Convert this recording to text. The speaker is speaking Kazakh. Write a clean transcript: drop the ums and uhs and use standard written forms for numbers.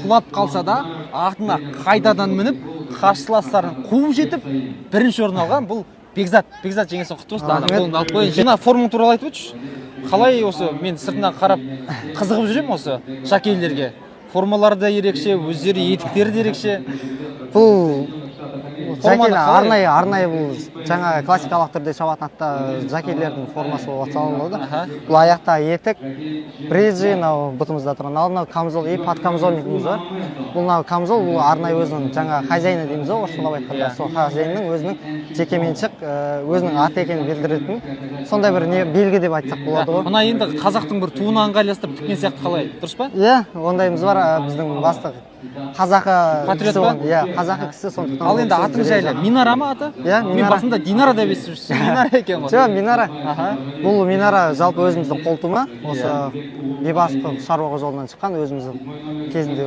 Құлап қалса да, артына қайтадан мініп, қарсыластарын қуып жетіп, бірінші орын алған бұл Бекзат. Бекзат, жеңісің құтты болсын! Ана Рахмет. Қолыңды алып қояйын. Мына формаң туралы айтып өтші. Қалай осы, мен сыртынан қарап қызығып жүремін осы жокейлерге. Формалары да ерекше, өздері етіктері де ерекше. Бұл Форманы жокейлер қалай? Арнайы бұл жаңағы классикалық түрде шабатын атта жокейлердің формасы болып саналады. Бұл аяқта етік, бриджи, мынау бұтымызда тұрған, ал мынау камзол и подкамзольник іміз бар. Бұл мынау камзол, бұл арнайы өзінің жаңағы хозяины дейміз ғой орысшалап айтқанда. Сол хозяинның өзінің жекеменшік, өзінің аты екенін білдіретін сондай бір не белгі деп айтсақ болады ғой. Мына енді қазақтың бір туына ыңғайластырып тіккен сияқты, қалай, дұрыс па? Иә, ондайымыз бар. Біздің бастық қазақы Патриот кісі па? болған. Иә, қазақы кісі, сондықтан Ал ол енді кісі атың жайлы. Минара ма аты? Иә, Мен Минара. басында Динара деп естіп жүрсем, Минара екен ғой. Жоқ, Минара. Бұл Минара жалпы өзіміздің қолтума, осы Бейбарысов шаруа қожалығынан шыққан, өзіміздің кезінде.